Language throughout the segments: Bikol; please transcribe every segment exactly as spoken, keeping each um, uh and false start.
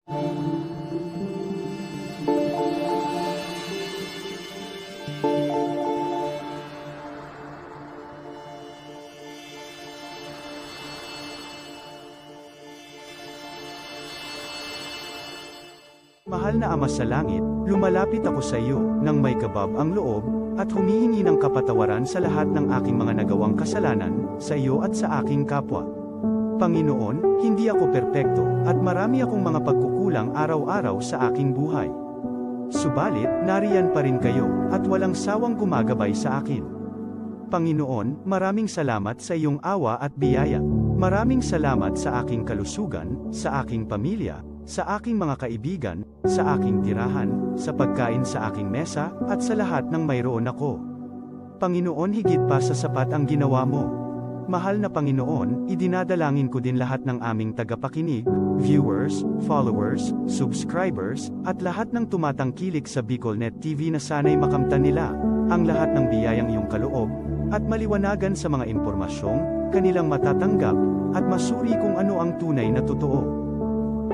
Mahal na Ama sa Langit, lumalapit ako sa iyo nang may kabab ang loob, at humihingi ng kapatawaran sa lahat ng aking mga nagawang kasalanan, sa iyo at sa aking kapwa. Panginoon, hindi ako perpekto, at marami akong mga pagkukulang araw-araw sa aking buhay. Subalit, nariyan pa rin kayo, at walang sawang gumagabay sa akin. Panginoon, maraming salamat sa iyong awa at biyaya. Maraming salamat sa aking kalusugan, sa aking pamilya, sa aking mga kaibigan, sa aking tirahan, sa pagkain sa aking mesa, at sa lahat ng mayroon ako. Panginoon, higit pa sa sapat ang ginawa mo. Mahal na Panginoon, idinadalangin ko din lahat ng aming tagapakinig, viewers, followers, subscribers, at lahat ng tumatangkilik sa BicolNet T V na sana'y makamtan nila ang lahat ng biyayang iyong kaloob at maliwanagan sa mga impormasyong kanilang matatanggap at masuri kung ano ang tunay na totoo.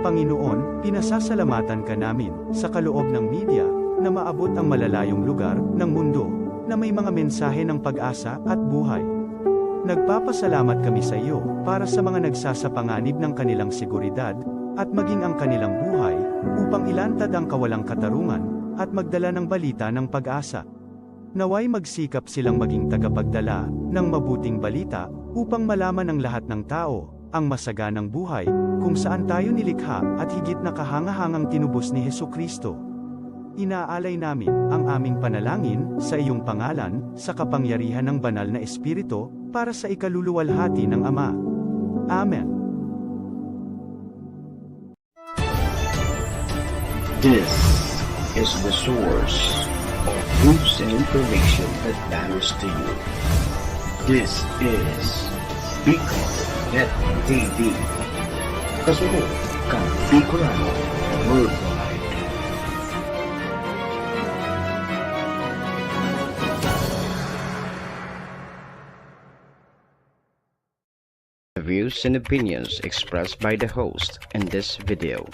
Panginoon, pinasasalamatan ka namin sa kaloob ng media na maabot ang malalayong lugar ng mundo na may mga mensahe ng pag-asa at buhay. Nagpapasalamat kami sa iyo para sa mga nagsasapanganib ng kanilang seguridad at maging ang kanilang buhay upang ilantad ang kawalang katarungan at magdala ng balita ng pag-asa. Naway magsikap silang maging tagapagdala ng mabuting balita upang malaman ng lahat ng tao ang masaganang buhay kung saan tayo nilikha at higit na kahangahangang tinubos ni Jesu-Cristo. Inaalay namin ang aming panalangin sa iyong pangalan, sa kapangyarihan ng Banal na Espiritu, para sa ikaluluwalhati ng Ama. Amen. This is the source of news and information that matters to you. This is Bicol Net T V. Kasunod kan Bicolano Worldwide. The views and opinions expressed by the host in this video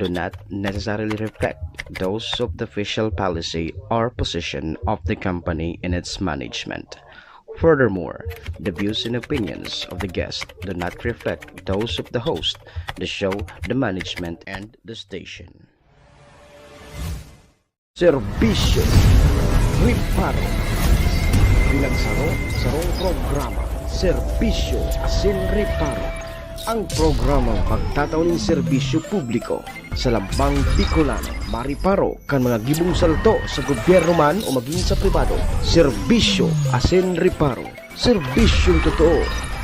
do not necessarily reflect those of the official policy or position of the company and its management. Furthermore, the views and opinions of the guest do not reflect those of the host, the show, the management, and the station. Serbisyo Reparo. Pinagsaro-sarong programa, Serbisyo asin Reparo. Ang programang magtatao nin serbisyo publiko sa lambang Bicolano, mareparo kan mga gibong salto sa gobyerno man o magin sa pribado. Serbisyo asin Reparo. Serbisyong totoo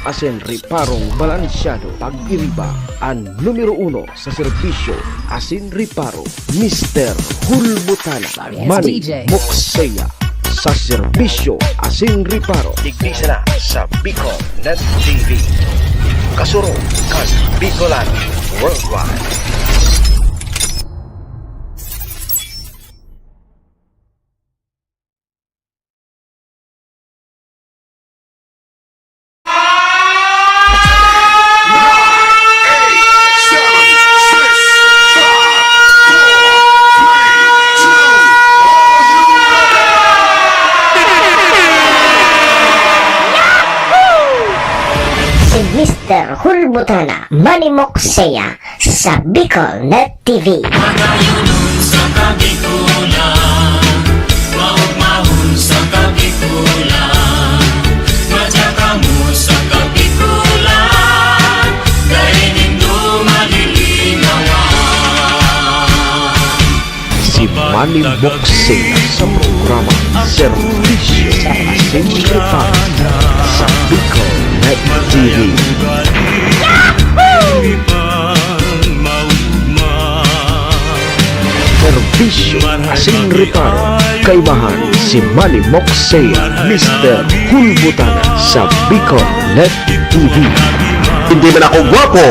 asin reparong balansyado. Pag-iriba an numero uno sa serbisyo asin reparo, Mister Hulbutana, Manny Mokseya, sa serbisyo asin reparo. Digdi sana sa Bicol Net T V. Kasurog kan Bicolano Worldwide. Si Mister Hulbutana, Manny Mokseya, sa Bicol Net T V. Magayonon sa Kabikolan, maugmahon sa Kabikolan, madya kamo sa Kabikolan, dai nindo malilingawan. Si Manny Boxing sa programa Serbisyo asin Reparo sa Bicol Net T V. Serbisyo asin reparo, kaibahan si Manny Moxea, Mister Hulbutana sa Bicol Net T V. Hindi man ako gwapo.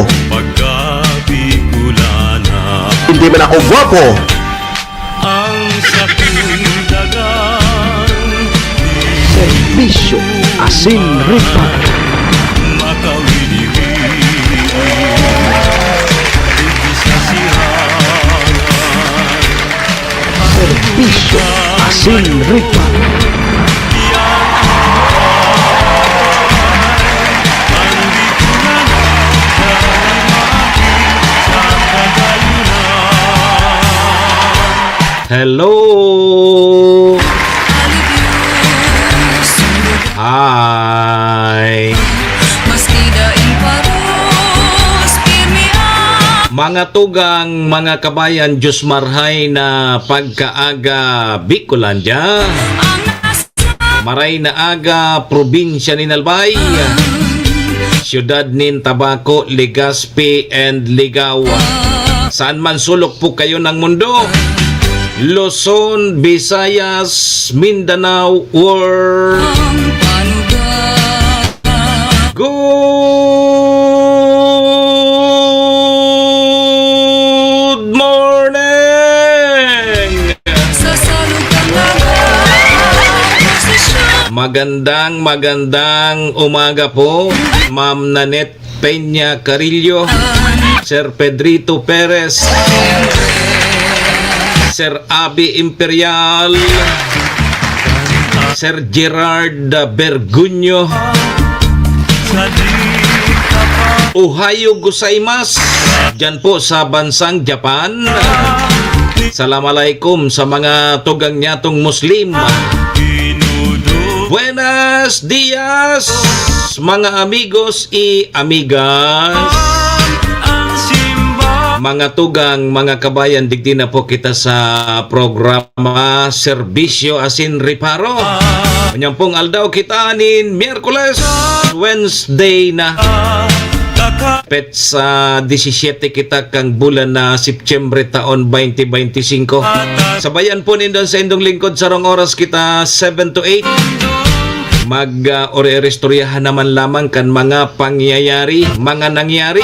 Hindi man ako gwapo. Serbisyo asin reparo. Serbisyo Asin Ripa. Hello! Hi! Mga tugang, mga kabayan, Diyos marhay na pagkaaga, Bicolandia. Maray na aga, probinsya nin Albay, siyudad nin Tabaco, Legazpi, and Ligao. Saan man sulok po kayo ng mundo, Luzon, Visayas, Mindanao, or Good morning! Magandang, magandang umaga po, Ma'am Nanette Peña Carillo, Sir Pedrito Perez, Sir Abi Imperial, Sir Gerard Bergunyo. Ohayo gozaimasu, dyan po sa bansang Japan. Salam alaikum sa mga tugang nyatong Muslim. Buenas dias, mga amigos y amigas. Mga tugang, mga kabayan, digdi na po kita sa programa Serbisyo Asin Reparo. Unyang pong aldaw kita nin Miyerkules, Wednesday na. Petsa disisyete kita kang bulan na Setyembre taon twenty twenty-five. Sabayan po nindon sa indong lingkod, sarong oras kita, seven to eight. Mag, ah, ori-, oristoryahan naman lamang kan mga pangyayari, mga nangyari,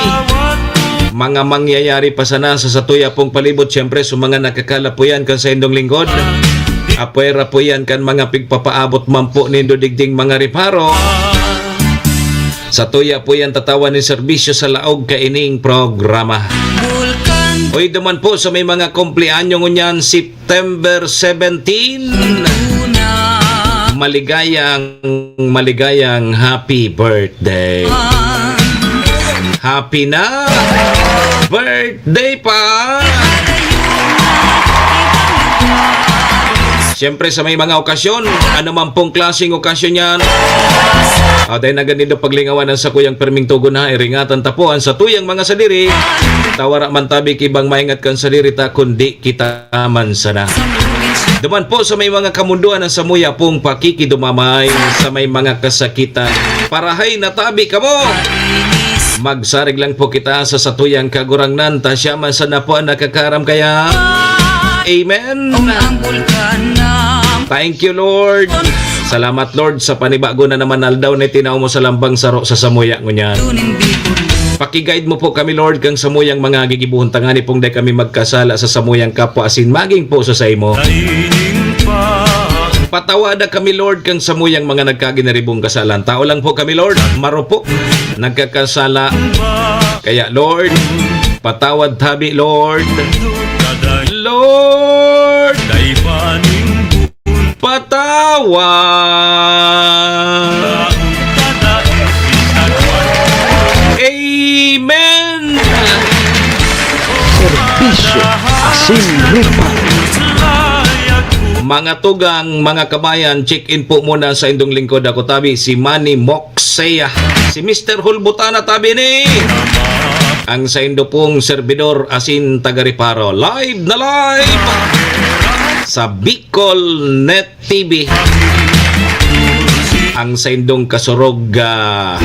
mga mangyayari pa sana sa satuya pong palibot. Siyempre, sa mga nakakalapuyan kan sa indong lingkod, apwera po yan kan mga pigpapaabot man po nindo digding mga reparo. Satuya po yan tatawan nin serbisyo sa laog kaining programa. Oy, duman po sa may mga kumpleanyo ngunyan, September seventeen. Maligayang, maligayang happy birthday. Happy na birthday pa. Siyempre, sa may mga okasyon, ano man pong klaseng okasyon yan, ah, dahil na ganido paglingawan ang sakuyang perming tugon na, iringatan ta po ang satuyang mga sadiri. Tawara man tabi kibang maingat kan sadiri ta, kundi kita man sana. Duman po sa may mga kamundoan ang samuya pong pakikidumamay sa may mga kasakitan. Parahay na tabi kamo! Magsarig lang po kita sa satuyang Kagurangnan, ta siya man sana po ang nakakaram kaya. Amen. Thank you, Lord. Salamat, Lord, sa panibago na naman aldaw na itinaw mo sa lambang saro sa samuya ngunyan. Paki-guide mo po kami, Lord, kang samuyang mga gigibohon, tangani pong dai kami magkasala sa samuyang kapwa asin magin po sa saimo. Patawada kami, Lord, kang samuyang mga nagkaginaribong kasalan. Tao lang po kami, Lord, marupok, nagkakasala. Kaya, Lord, patawad tabi, Lord. Lord, patawad. Amen. Serbisyo Asin Ripa. Mga tugang, mga kabayan, check-in po muna sa indong lingkod. Ako tabi, si Manny Moxea. Si Mister Hulbutana tabi ni. Ang saindo pong serbidor asin taga-reparo. Live na live sa Bicol Net T V. Ang saindong kasurog, ah,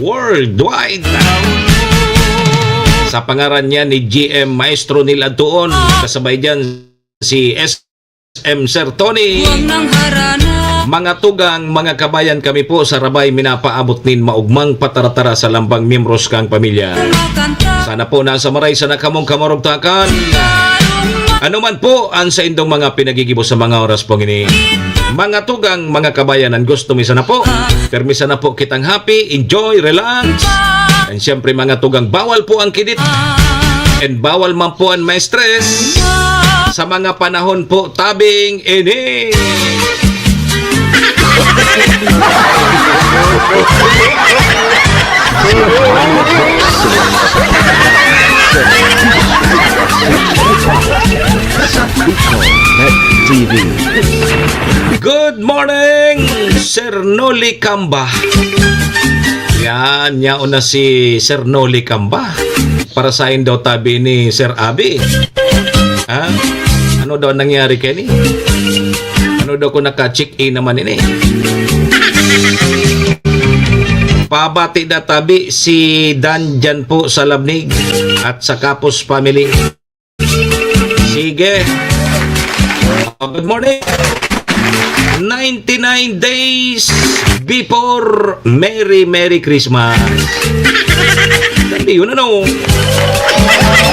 worldwide. Sa pangaran niya ni G M Maestro Neil Adtuon, kasabay diyan si S M Sir Tony. Mga tugang, mga kabayan, kami po sa Rabay minapaabot nin maugmang pataratara sa lambang miyembros kang pamilya. Sana po nasa maray sana kamong kamarugtakan. Ano man po ang saindong mga pinagigibo sa mga oras pong ini. Mga tugang, mga kabayan, ang gusto mi sana po, permi sana po kitang happy, enjoy, relax. And siyempre, mga tugang, bawal po ang kidit. And bawal man po ang ma-stress sa mga panahon po tabing ini. Bicol Net T V. Good morning, Sir Noli Camba. Yan, yaon na si Sir Noli Camba. Para sain daw tabi ni Sir Abi? Ha? Ano daw nangyari kini? Ano daw kung naka-check-in naman ini? Pabati da tabi si Dan dyan po sa Labnig at sa Kapos family. Sige. Oh, good morning. Ninety-nine days before Merry Merry Christmas. Dali yun, ano?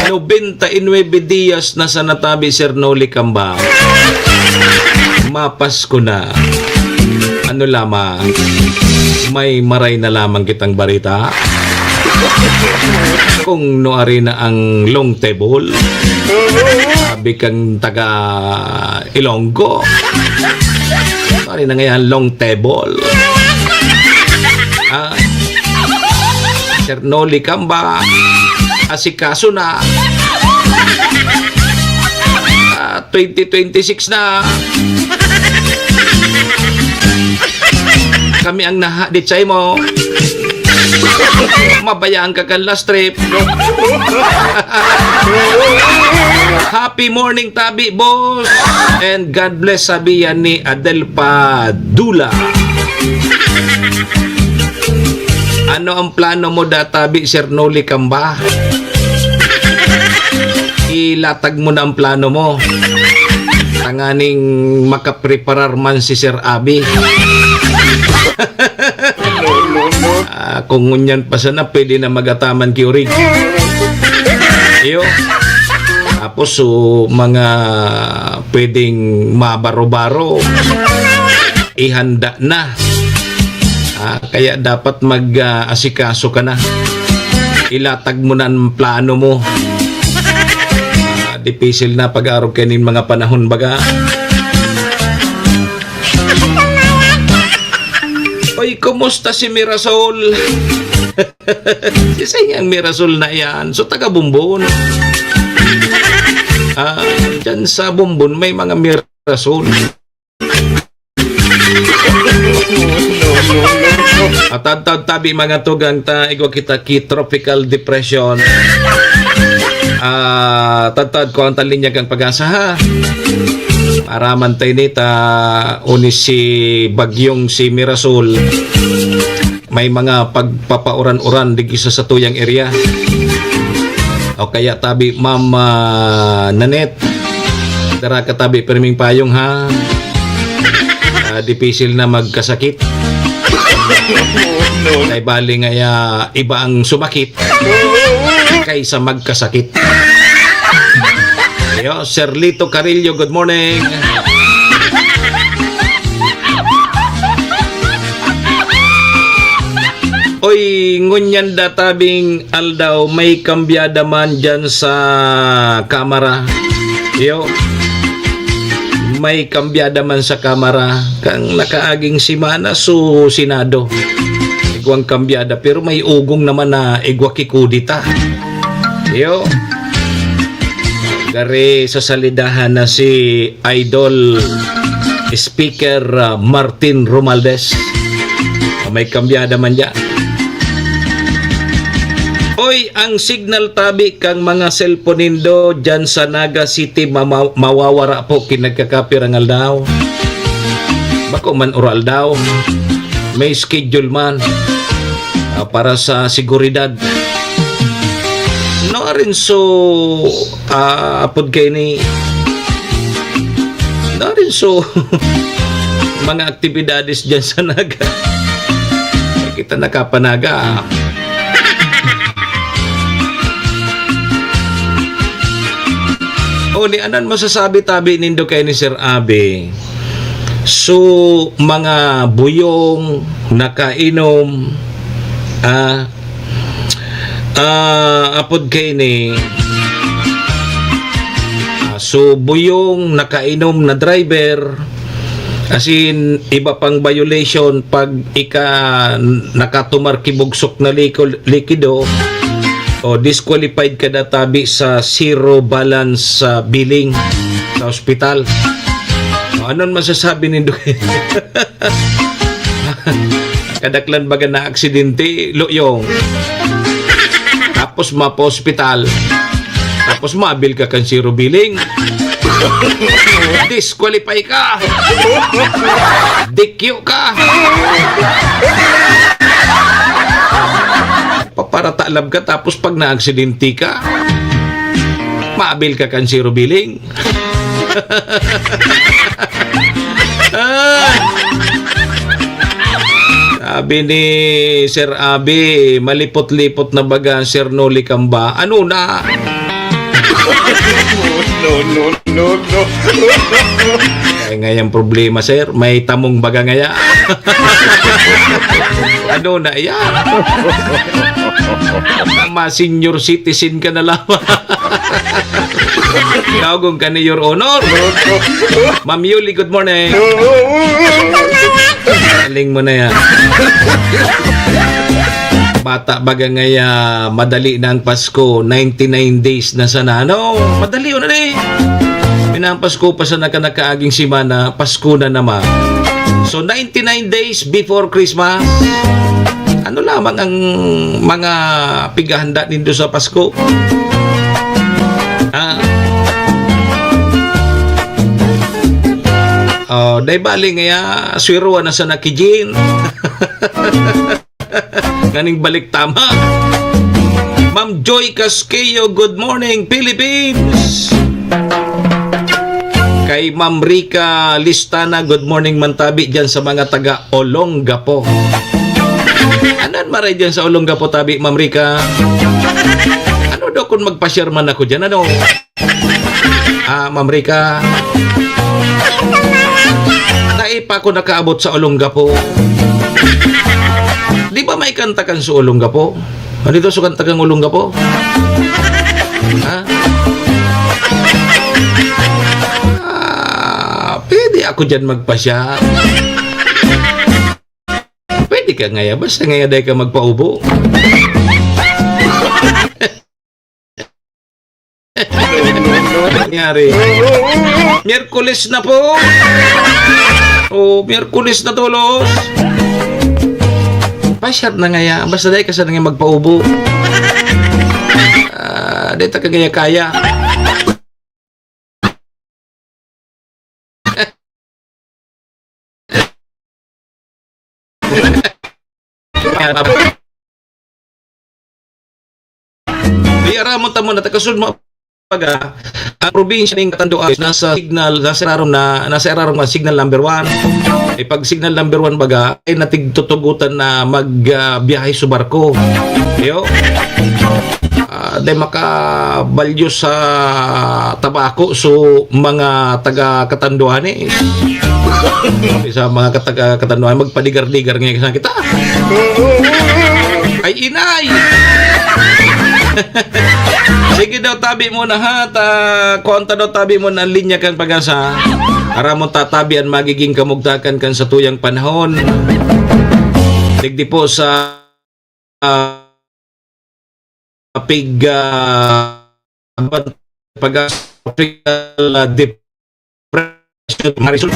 Nobenta y nuebe diyas na sa natabi, Sir Noli Camba. Mapasko na. Ano lamang, may maray na lamang kitang barita. Kung nuari na ang long table, sabi kang taga Ilonggo. Nuari na ngayon long table. Ah, Sir Noli Camba, asikaso na. Ah, twenty twenty-six na. Kami ang nahadit sa imo. Mabayaan ka kan last trip. Happy morning, tabi, boss. And God bless, sabi yan ni Adelpa Dula. Ano ang plano mo, da, tabi, Sir Noli Camba? Ilatag mo na ang plano mo. Tanganing makapreparar man si Sir Abi. Ah, kung ngunyan pa sana, pwede na magataman ki Orig. Iyo. Tapos, so, mga pwedeng mabaro-baro, ihanda na. Ah, kaya dapat mag, ah, asikaso ka na. Ilatag mo na ang plano mo. Ah, dipisil na pag-arog kayo nin mga panahon, baga. Oy, kumusta si Mirasol? Si sayang Mirasol na yan. So, taga Bumbon. Ah, dyan sa Bumbon, may mga Mirasol. At tadtad tabi mga tugang ta, igwa kita ki tropical depression. Ah, tadtad ko ang talinya kan pag-asa, ha. Araman tayo ni ta, unis si bagyong si Mirasol. May mga pagpapauran-uran digdi sa satuyang area. O kaya tabi, Ma'am, ah, Nanette, dara ka tabi, pirming payong, ha? Ah, dipisil na magkasakit. Kay bali nga, ya, iba ang sumakit kaysa magkasakit. Yo, Sir Lito Carillo, good morning. Oy, ngunyan da tabing aldaw, may kambyada man dyan sa Kamara. Yo, may kambyada man sa Kamara. Kang nakaaging semana, so Senado. Igwang kambyada, pero may ugong naman na igwa ki kudeta. Yo. Gari sa salidahan na si Idol Speaker, ah, Martin Romualdez. Ah, may kambyada man dyan. Oy, ang signal tabi kang mga cellphone nindo dyan sa Naga City, mama-, mawawara po ki nagkakapirang aldaw. Bako man ura aldaw. May schedule man, ah, para sa seguridad. No, arin so, ah, apod kay ni, no, arin so, mga aktibidades dyan sa Naga. Kita nakapanaga, ah. O, ni anan masasabi tabi nindo kay ni Sir Abe? So, mga buyong, nakainom, ah, ah, apod kay ni, So, buyong, nakainom na driver, as in, iba pang violation pag ika nakatumar kibugsok na liko-, likido, o disqualified ka na tabi sa zero balance sa billing sa ospital. O, anon masasabi nindo? Kadaklan baga na aksidente, luyong. Tapos mapa-ospital. Tapos mabil ka kan zero billing. Disqualify ka. Dikyo ka. Paparatalab ka, tapos pag naaksidente ka, mabil ka kan zero billing. Ah! Sabi ni Sir Abi, malipot-lipot na baga, Sir Noli Kamba. Ano na? No, no, no, no. Ay, ngayang problema, sir. May tamong baga ngaya. Ano na yan? Mga senior citizen ka na lamang. Daogon ka ni Your Honor. Ma'am Yuli, good morning. Galing mo na yan. Bata baga ngaya, madali na ang Pasko, ninety-nine days na sana. Ano? Madali na eh. Minang Pasko pa sa naka-, nakaaging semana, Pasko na naman. So, ninety-nine days before Christmas, ano lamang ang mga pighahanda nindo sa Pasko? Ah. Oh, dai bali ngaya, swiruan na sana ki Jean. Nganing balik tama. Ma'am Joy Casquejo, good morning, Philippines. Kay Ma'am Rica Listana, good morning man tabi dyan sa mga taga Olongapo. Anan maray dyan sa Olongapo tabi, Ma'am Rica? Ano daw kung magpa-share man ako dyan, ano? Ah, Ma'am Rica. Dai pa ako nakaabot sa Olongapo. Di ba may kanta kan sa Olongapo? Ano ito sa kanta kan Olongapo? Ha? Ah, pwede ako dyan magpasya. Pwede ka ngaya, basta ngaya dai ka magpaubo. Nangyari. Miyerkules na po. Oh, Miyerkules na tolos. Pasyar na ngaya. Basta dai ka sana ngaya magpaubo. Ah, dai ta ka ngaya kaya. Di aramon ta muna, ta kasunod mo, baga, ang probinsya ning Catanduanes nasa signal, nasa irarom na, nasa irarom na signal number one. Eh, pag signal number one, baga, ay natigtutugutan na mag, ah, biyahe sa barko. Yo? Ah, dai makabalyo sa tabako, so, mga taga Catanduanes. Sa mga kataga Catanduanes, magpadigar-digar ngayon sa kita. Ay, inay! Sige daw, tabi mo na, ha? Ta, kuwan ta daw, tabi mo na ang linya kan Pag-asa. Aram mo, tatabi an magiging kamugtakan kan satuyang panahon. Digdi po sa, ah, pig, ah, Pag-asa Tropical, ah, Depression, Marisol.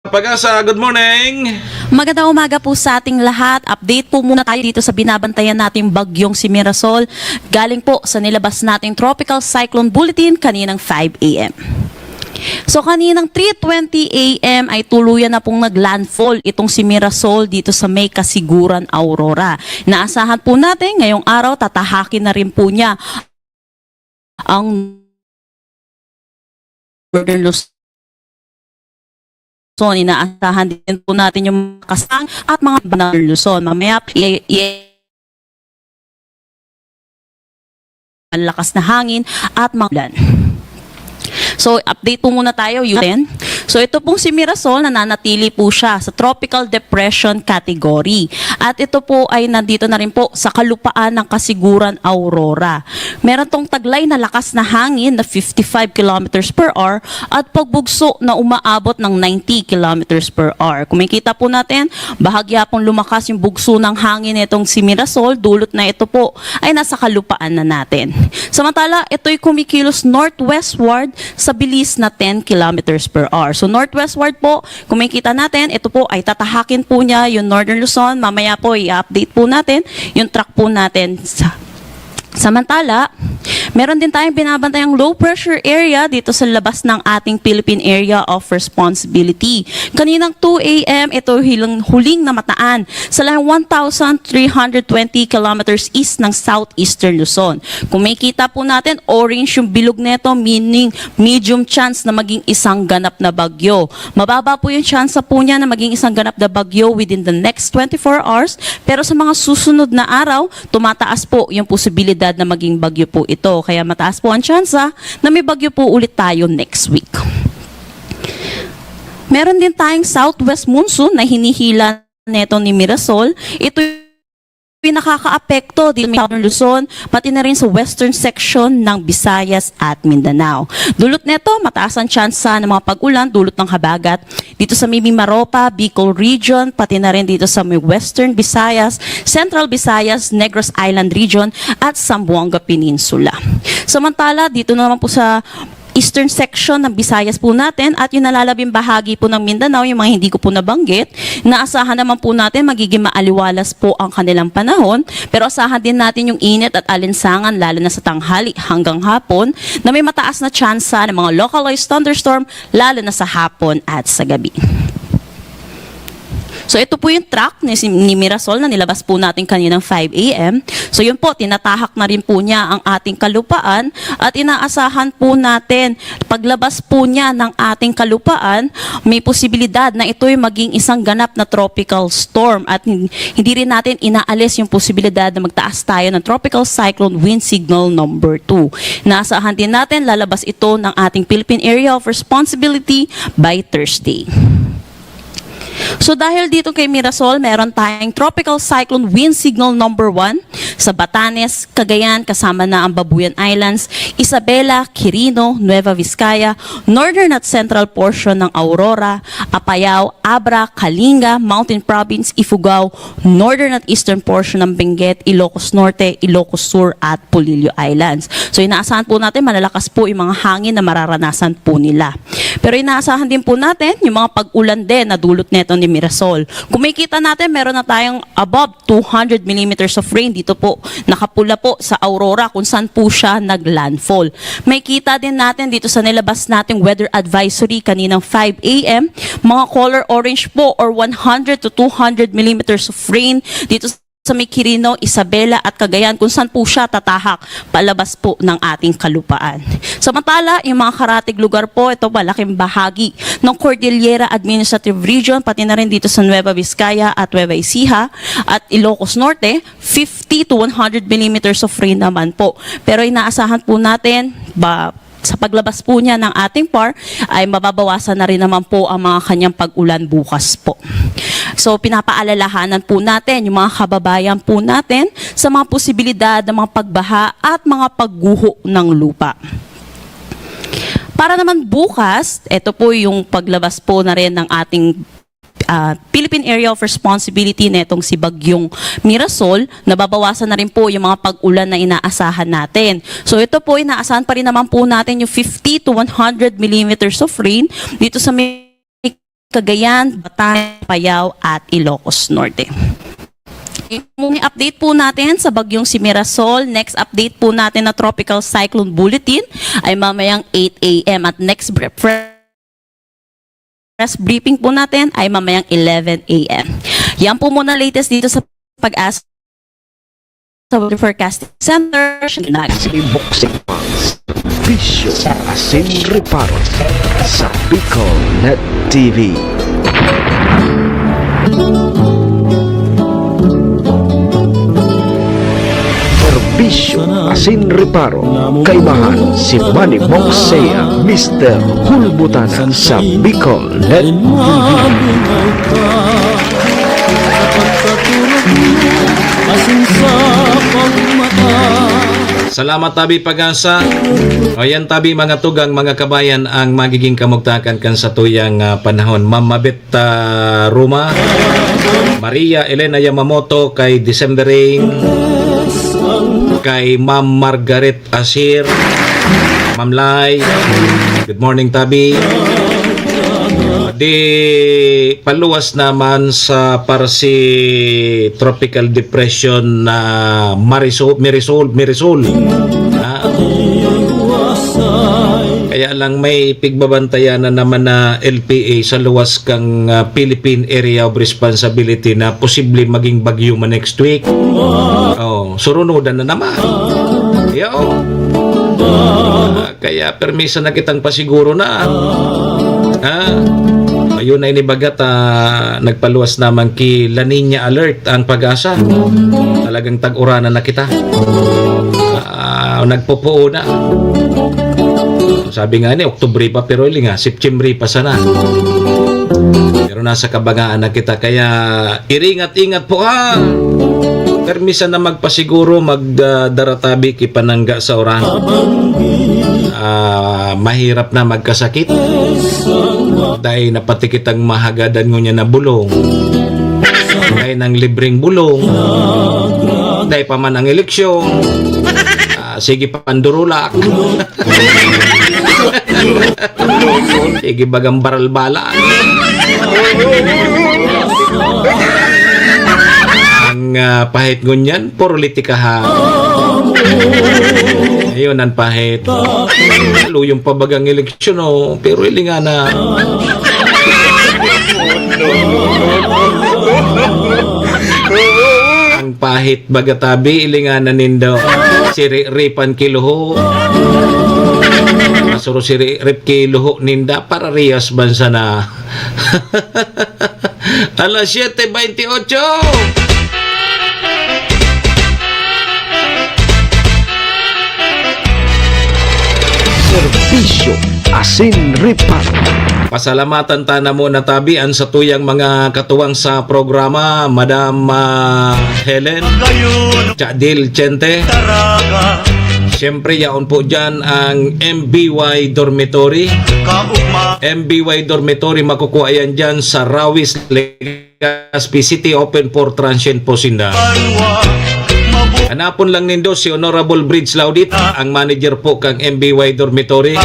Pag-asa, good morning. Magandang umaga po sa ating lahat. Update po muna tayo dito sa binabantayan nating bagyong si Mirasol. Galing po sa nilabas nating Tropical Cyclone Bulletin kaninang five a m. So, kaninang three twenty a m ay tuluyan na pong naglandfall itong si Mirasol dito sa may Kasiguran, Aurora. Naasahan po natin ngayong araw, tatahakin na rin po niya ang Northern Luzon. Inaasahan din po natin yung mga kasang at mga Northern Luzon. Mamaya, i-, i-, ang lakas na hangin at mga ulan. So, update po muna tayo, Yuten. So ito pong si Mirasol, nananatili po siya sa tropical depression category. At ito po ay nandito na rin po sa kalupaan ng Kasiguran Aurora. Meron tong taglay na lakas na hangin na fifty-five kilometers per hour at pagbugso na umaabot ng ninety kilometers per hour. Kung makikita po natin, bahagya pong lumakas yung bugso ng hangin nitong si Mirasol, dulot na ito po ay nasa kalupaan na natin. Samantala, ito'y kumikilos northwestward sa bilis na ten kilometers per hour. So northwestward po, kung makikita natin, ito po ay tatahakin po niya yung Northern Luzon. Mamaya po, i-update po natin yung track po natin. Sa, samantala, meron din tayong binabantayang low pressure area dito sa labas ng ating Philippine Area of Responsibility. Kaninang two a.m., ito hilang, huling namataan sa layong one thousand three hundred twenty kilometers east ng southeastern Luzon. Kung makikita po natin, orange yung bilog nito, meaning medium chance na maging isang ganap na bagyo. Mababa po yung tsansa po niya na maging isang ganap na bagyo within the next twenty-four hours, pero sa mga susunod na araw, tumataas po yung posibilidad na maging bagyo po ito. Kaya mataas po ang tsansa na may bagyo po ulit tayo next week. Meron din tayong southwest monsoon na hinihila neto ni Mirasol. Ito yung nakakaapekto dito sa Southern Luzon, pati na rin sa western section ng Visayas at Mindanao. Dulot neto, mataas ang tsansa ng mga pag-ulan dulot ng habagat dito sa may Mimaropa, Bicol Region, pati na rin dito sa may Western Visayas, Central Visayas, Negros Island Region at Zamboanga Peninsula. Samantala, dito naman po sa eastern section ng Visayas po natin at yung nalalabing bahagi po ng Mindanao, yung mga hindi ko po nabanggit, naasahan naman po natin magiging maaliwalas po ang kanilang panahon, pero asahan din natin yung init at alinsangan lalo na sa tanghali hanggang hapon na may mataas na tsansa ng mga localized thunderstorm lalo na sa hapon at sa gabi. So ito po yung track ni, ni Mirasol na nilabas po natin kaninang five a.m. So yun po, tinatahak na rin po niya ang ating kalupaan at inaasahan po natin paglabas po niya ng ating kalupaan, may posibilidad na ito'y maging isang ganap na tropical storm at hin- hindi rin natin inaalis yung posibilidad na magtaas tayo ng tropical cyclone wind signal number two. Inaasahan din natin lalabas ito ng ating Philippine Area of Responsibility by Thursday. So dahil dito kay Mirasol, meron tayong Tropical Cyclone Wind Signal number one sa Batanes, Cagayan, kasama na ang Babuyan Islands, Isabela, Quirino, Nueva Vizcaya, northern at central portion ng Aurora, Apayao, Abra, Kalinga, Mountain Province, Ifugao, northern at eastern portion ng Benguet, Ilocos Norte, Ilocos Sur at Polillo Islands. So inaasahan po natin malalakas po yung mga hangin na mararanasan po nila. Pero inaasahan din po natin yung mga pag-ulan din na dulot neto ni Mirasol. Kung makikita natin, meron na tayong above two hundred millimeters of rain dito po, nakapula po sa Aurora kung saan po siya naglandfall. Makikita din natin dito sa nilabas nating weather advisory kaninang five a.m., mga color orange po or one hundred to two hundred millimeters of rain dito sa may Quirino, Isabela at Cagayan kung saan po siya tatahak palabas po ng ating kalupaan. Samantala, yung mga karatig lugar po, ito malaking bahagi ng Cordillera Administrative Region, pati na rin dito sa Nueva Vizcaya at Nueva Ecija at Ilocos Norte, fifty to one hundred millimeters of rain naman po. Pero inaasahan po natin, ba, sa paglabas po niya ng ating par, ay mababawasan na rin naman po ang mga kanyang pag-ulan bukas po. So, pinapaalalahanan po natin yung mga kababayan po natin sa mga posibilidad ng mga pagbaha at mga pagguho ng lupa. Para naman bukas, ito po yung paglabas po na rin ng ating ah, Philippine Area of Responsibility netong si Bagyong Mirasol, nababawasan na rin po yung mga pag-ulan na inaasahan natin. So ito po, inaasahan pa rin naman po natin yung fifty to one hundred millimeters of rain dito sa may Cagayan, Batanes, Apayao at Ilocos Norte. Yung update po natin sa Bagyong si Mirasol. Next update po natin na Tropical Cyclone Bulletin ay mamayang eight a.m. at next bre- press briefing po natin ay mamayang eleven a.m. Yan po muna latest dito sa PAGASA Weather Forecasting Center. Nag- Boxing Box. Bisyo sa asin reparo sa Bicol Net T V. Serbisyo Asin Reparo, kaibahan si Manny Mongsea, Mister Hulbutana sa Bicol Net T V. Salamat, Tabi Pag-asa. O yan, Tabi, mga tugang, mga kabayan, ang magiging kamugtakan kan satuyang, ah, panahon. Ma'am Mabet, ah, Roma, Maria Elena Yamamoto, kay December Rain, kay Ma'am Margaret Asir, Ma'am Lai. Good morning, Tabi. Di paluwas naman sa parsi tropical depression na Marisol, Mirisol, Mirisol. Ah. Kaya lang may pigbabantayan na naman na L P A sa luwas kang, ah, Philippine Area of Responsibility na posible maging bagyo man next week. Oh, surunudan na naman. Yo. Ah, kaya permisa na kitang pasiguro na. Ha? Ayun na inibagat, ah, nagpaluwas naman ki La Niña alert ang Pag-asa. Talagang tag-uranan na kita. Ah, nagpupuo na. Sabi nga ni, Oktubre pa, pero ili nga, September pa sana. Pero nasa kabagaan na kita, kaya iringat-ingat po ha. Permisa na magpasiguro, magdara tabi ki panangga sa uran. Ah, mahirap na magkasakit. Dahil napatikit ang mahagadan ngunyan na bulong. Dahil ng libreng bulong. Dahil pa man ang eleksyon. Ah, sige, pandurulak. Sige, bagang baralbala. Ang, ah, pahit ngunyan, politikahan. Ayun, ang pahit. Luyong pa bagang eleksyon, oh. Pero ilingan na. Ang pahit baga tabi, ilingan na nindo. Siri-ripan ki luho. Masuro siri-rip ki luho ninda, parariyas bansa na. Alas siete veintiocho. Serbisyo asin reparo. Pasalamatan ta na muna tabi an satuyang mga katuwang sa programa, Madam, ah, Helen, Chadil Chente. Siyempre, yaon po dyan ang M B Y Dormitory. M B Y Dormitory, makukuha yan dyan sa Rawis, Legazpi City, open for transient po sinda. Hanapon lang nindo si Honorable Bridge Laudit, ang manager po kang M B Y Dormitory.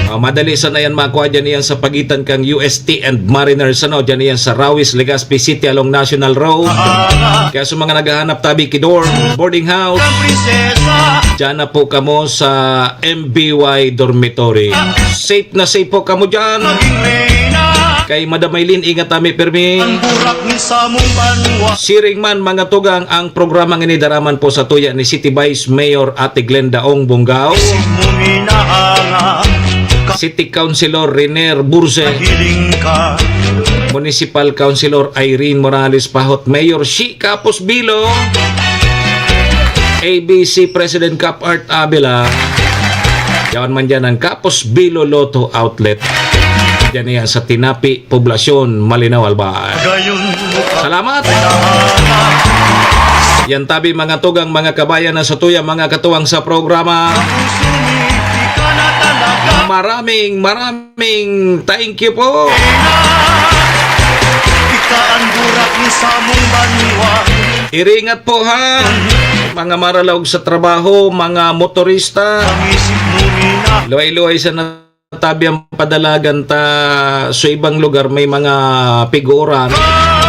Ah, madali sana yan makuha dyan iyan sa pagitan kang U S T and Mariners, ano, dyan iyan sa Rawis, Legazpi City along National Road. Kaya sa mga naghahanap tabi ki dorm, boarding house, dyan na po kamo sa M B Y Dormitory. Safe na safe po kamo dyan. Kay Madam Maylin, ingat tami, pirmi. Siring man, mga tugang, ang programang ini daraman po sa tuya ni City Vice Mayor Ate Glenda Ong Bongao, City Councilor Renier Burse, Municipal Councilor Irene Morales Pahot, Mayor Shi Kapos Bilo, A B C President Cap Art Avila. Yaon man dyan ang Kapos Bilo Lotto Outlet. Dyan yan sa Tinapi, Poblacion, Malinao, Albay. Salamat! Yan tabi, mga tugang, mga kabayan na sa tuya, mga katuwang sa programa. Maraming, maraming thank you po. Iringat po, ha, mga maralaog sa trabaho, mga motorista. Luway-luway sa natabi ang padalagan ta sa ibang lugar, may mga piguran.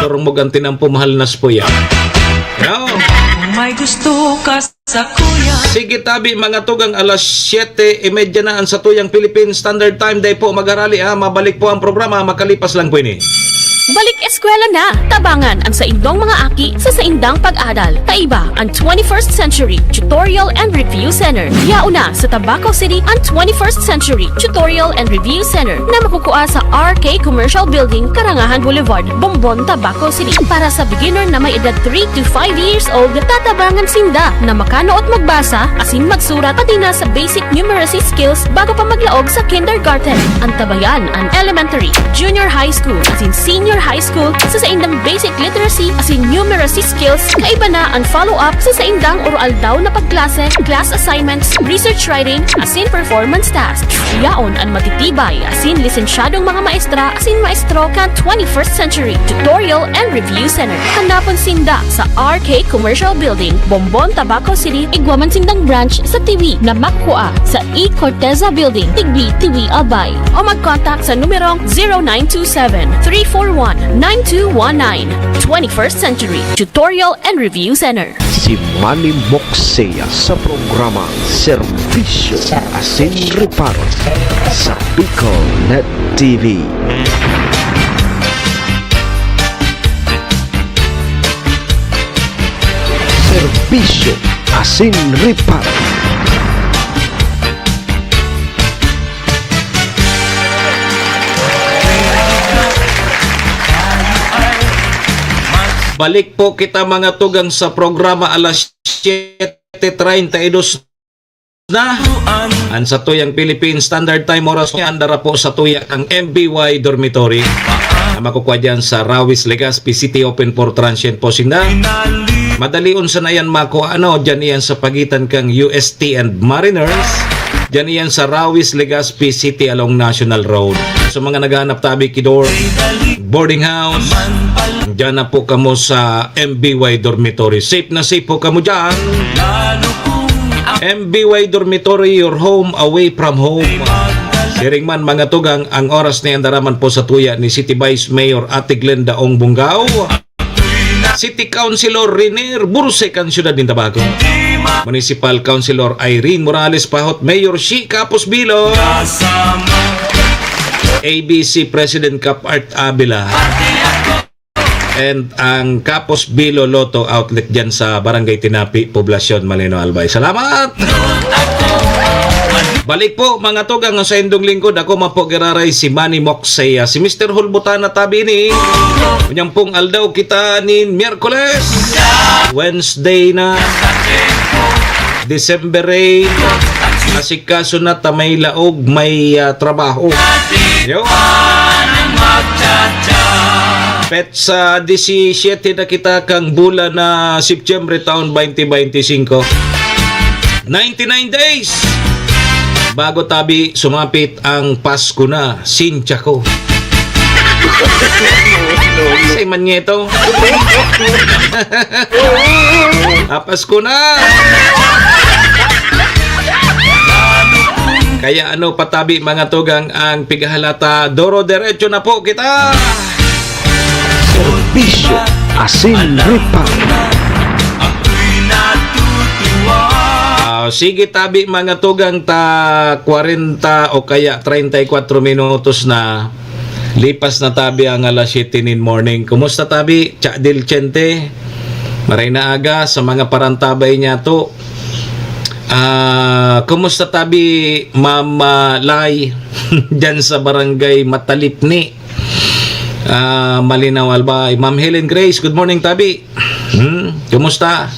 Durong mo ganti ng pumahalnas po yan. Yo. May gusto ka sa kuya. Sige tabi, mga tugang, alas siyete y media na ang satuyang Philippine Standard Time. Dai po magarali, ha. Mabalik po ang programa makalipas lang po ini. Balik eskwela na! Tabangan ang saindong mga aki sa saindang pag-adal. Kaiba ang twenty-first Century Tutorial and Review Center. Yaon na sa Tabaco City ang twenty-first Century Tutorial and Review Center na makukua sa R K Commercial Building, Karangahan Boulevard, Bombon, Tabaco City. Para sa beginner na may edad three to five years old, tatabangan sinda na makanuot magbasa asin magsurat, pati na sa basic numeracy skills bago pa maglaog sa kindergarten. Antabayan ang elementary, junior high school, asin senior high school sa saindang basic literacy asin numeracy skills. Kaiba na ang follow-up sa saindang oro-aldaw na pagklase, class assignments, research writing, asin performance tasks. Yaon an matitibay asin lisensyadong mga maestra asin maestro kan twenty-first Century Tutorial and Review Center. Hanapon sinda sa R K Commercial Building, Bombon, Tabaco City. Igwa man sindang branch sa Tiwi na makua sa E Corteza Building, Tigbi, Tiwi, Albay. O mag-contact sa numerong zero nine two seven, three four one, nine two one nine. Twenty-first Century Tutorial and Review Center. Si Manny Moxea sa programa Serbisyo asin Reparo sa Bicol Net T V. Serbisyo asin Reparo. Balik po kita, mga tugang, sa programa alas siyete treinta y dos na. An satuyang Philippine Standard Time, oras niya, andara po sa tuya kang M B Y Dormitory na makukwa dyan sa Rawis, Legazpi City. Open for transient po sinda. Madalion sana yan, mako, ano, dyan iyan sa pagitan kang U S T and Mariners. Dyan iyan sa Rawis, Legazpi City along National Road. Sa mga naghahanap tabi ki dorm, boarding house, dyan na po kamo sa M B Y Dormitory. Safe na safe po kamo dyan. M B Y Dormitory, your home away from home. Siring man, mga tugang, ang oras na yan, daraman po sa tuya ni City Vice Mayor Ate Glenda Ong Bungao, City Councilor Renier Burse kan siyudad nin Tabaco, Municipal Councilor Irene Morales Pahot, Mayor Shi Capos Bilo, A B C President Cap Art Avila, and ang Capos Bilo Lotto Outlet dyan sa Barangay Tinapi, Poblacion Malino, Albay. Salamat! Balik po, mga tugang, sa indong lingkod. Ako man po giraray, si Manny Moxea. Si Mister Hulbutana tabi ni. Unyang pong aldaw kita nin Miyerkules, Wednesday na, December eight. Asikaso na ta may laog, may, ah, trabaho. Yo. Petsa disisyete na kita kang bulan na Setyembre taon twenty twenty-five. Ninety-nine days bago tabi sumapit ang Pasko na, sincha ko. Say man niya ito. Ah, Pasko na! Kaya ano patabi, mga tugang, ang pighahalata, doro derecho na po kita. Serbisyo asin reparo. Ah, sige tabi, mga tugang, ta kwarenta o kaya treinta y cuatro minutos na. Lipas na tabi ang alas siyete nin morning. Kumusta tabi? Cha Del Chente. Maray na aga sa mga parantabay niya to. Ah, kumusta tabi, Ma'am, ah, Lai? Diyan sa Barangay Matalipni. Ah, Malinaw, Albay. Ma'am Helen Grace, good morning, tabi. Hmm, kumusta?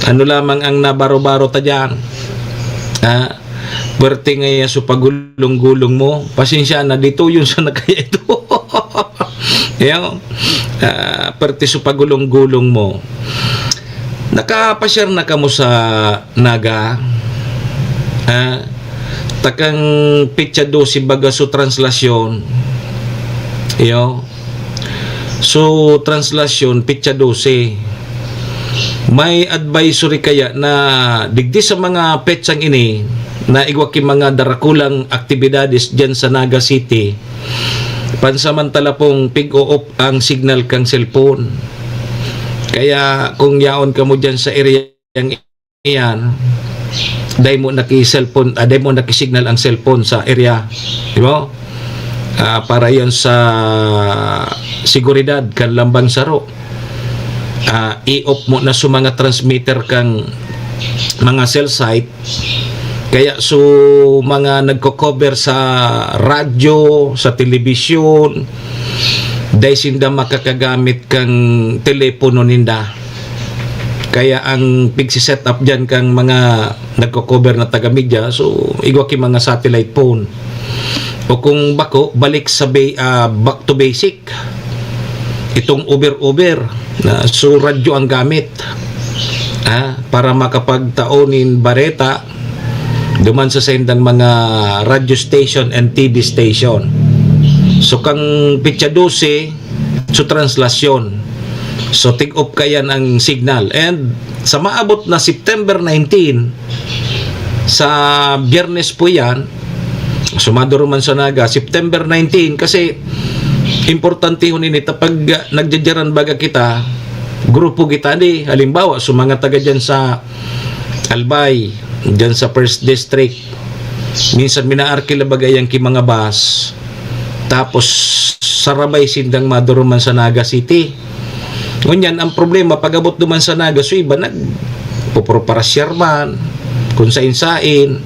Ano lamang ang nabaro-baro ta diyan? Ah, pwerte ngaya so pagulong-gulong mo. Pasensya na, dito yun sa nakaya ito. Yo, ah, pwerte so pagulong-gulong mo. Nakapasyar na kamo sa Naga? Ah, takang petsa dose baga so translasyon. Yo. So, translasyon, petsa dose. May advisory kaya na digdi sa mga petsang ini na igwa ki mga darakulang aktibidades diyan sa Naga City, pansamantala pong pig-o-off ang signal kang cellphone. Kaya kung yaon kamo diyan sa area yang iyan, dai mo naki-cellphone, ah, dai mo naki-signal ang cellphone sa area, di ba? Ah, para yon sa seguridad kan lambang saro. Ah, i-off mo na so mga transmitter kang mga cell site. Kaya so mga nagko-cover sa radyo, sa telebisyon, dai sinda makakagamit kan telepono ninda. Kaya ang pigsi-set up diyan kang mga nagko-cover na taga-media, so igwa ki mga satellite phone. O kung bako, balik sa ba-, ah, back to basic. Itong over-over na so radyo ang gamit, ah, para makapagtao nin bareta duman sa saindang mga radio station and T V station. So kang petsa dose, so translasyon. So tig-off kayan ang signal. And sa maabot na September nineteen, sa Biyernes po yan, so maduruman sa Naga, September nineteen, kasi importantehon ini ta pag, ah, nagdyaran baga kita, grupo kita di, halimbawa, so mga taga dyan sa Albay, dyan sa First District, minsan minaarkila baga yan ki mga bus, tapos sarabay sindang maduruman sa Naga City. Ngunyan, ang problema, pag-abot duman sa Naga, so iba nagpuproparasya man, kung sain-sain.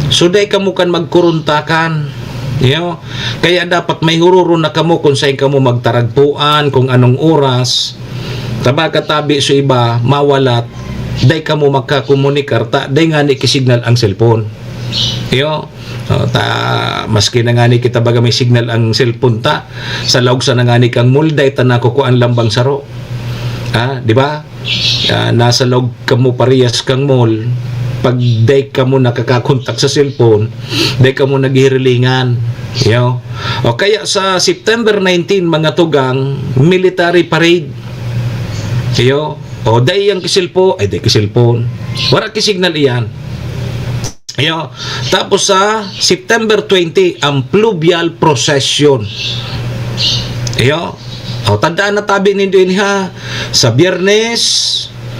So, dai kamo kan magkuruntakan. You know? Kaya dapat may hururon na kamo kung sain kamo magtaragpuan, kung anong oras. Ta baga tabi so iba, mawalat, dai kamo makakomunikar, ta dai ngani ki signal ang cellphone. You know? O, ta, maski na ngani kita baga may signal ang cellphone ta, sa laog sana ngani kang mall, dai ta nakukuan lambang saro. Ha, di ba? Ah, nasa laog kamo parehas kang mall, pag dai kamo nakakakontak sa cellphone, dai kamo naghihirilingan. You know? O kaya sa September nineteen, mga tugang, military parade. You know? O dai yang ki cellphone, ay dai ki cellphone. Wala ki signal iyan. Iyo. Tapos sa September twenty, ang fluvial procession. Iyo. O, tandaan na tabi nindo ini, ha. Sa Biyernes,